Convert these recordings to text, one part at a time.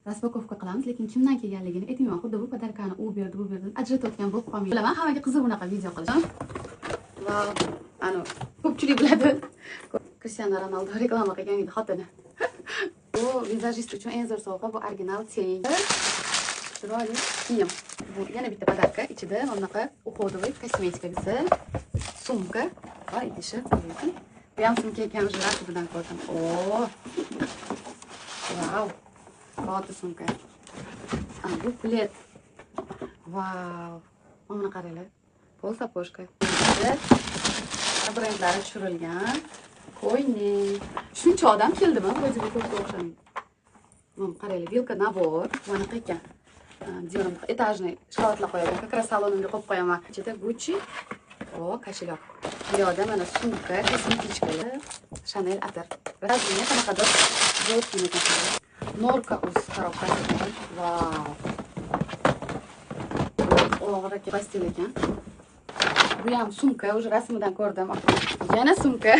Распаковка qilamiz, lekin kimdan kelganligini aytmayman. Xuddi bu подарка ni u berdi, bu berdi, ajratayotgan bo'lib qolmayman. Bilaman, hammaga qiziq bunaqa video qilish. Va ani ko'pchilik biladi. Cristiano Ronaldo reklama qilgan edi xotini. Bu vizajist uchun eng zo'r sovg'a, bu original тень. Chiroyli kiyim. Bu yana bitta подарка, ichida mana bunaqa уходовый kosmetika bitta, sumka va idishi. Bu ham sumka ekan, уже rasmidan ko'rdim. O! Vau! Katta sumka. Bu плед. Vau! Mana buni qaranglar. Пол сапожка. Brendlari tushirilgan. Ko'ynek. Shuncha odam keldimi? Вроде бы ko'pga o'xshamaydi. Mana qaranglar, вилка набор. Bunaqa ekan. Divanim этажный shokoladlar qo'yaman. Как раз salonimga qo'yib qo'yaman. Ichida Gucci. O, кошелёк. Bu yoqda mana sumka, косметичка lar, Chanel atir. Razmini qanaqadir zo'r kiyim ekan. Norka uz коробка si ekan. Vau. Og'ir ekan, постель ekan. Bu ham sumka, уже rasmidan ko'rdim. Yana sumka.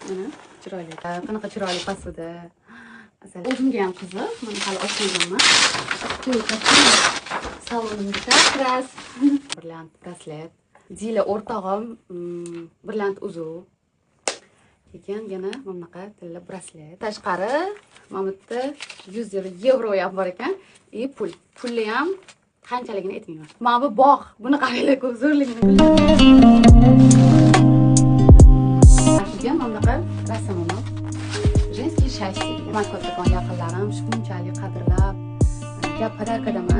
Mana chiroyli. Qanaqa chiroyli посуда. Asal. O'zimga ham qiziq. Mana hali ochmaganman. Salonimga как раз. Brilliant braslet. Dila o'rtog'im brilliant uzuk. Keyin yana mana bunaqa tilla braslet. Tashqari mana bu yerda 100 yevro ham bor ekan. И pul. Pulli ham qanchaligini aytmayman. Mana bu bog'. Buni qaranglar, ko'p zo'rligini. Keyin mana bunaqa rasmim. Женский счастье degan. Man kattakon yaqinlarim shunchalik qadrlab, gap подарка da emas.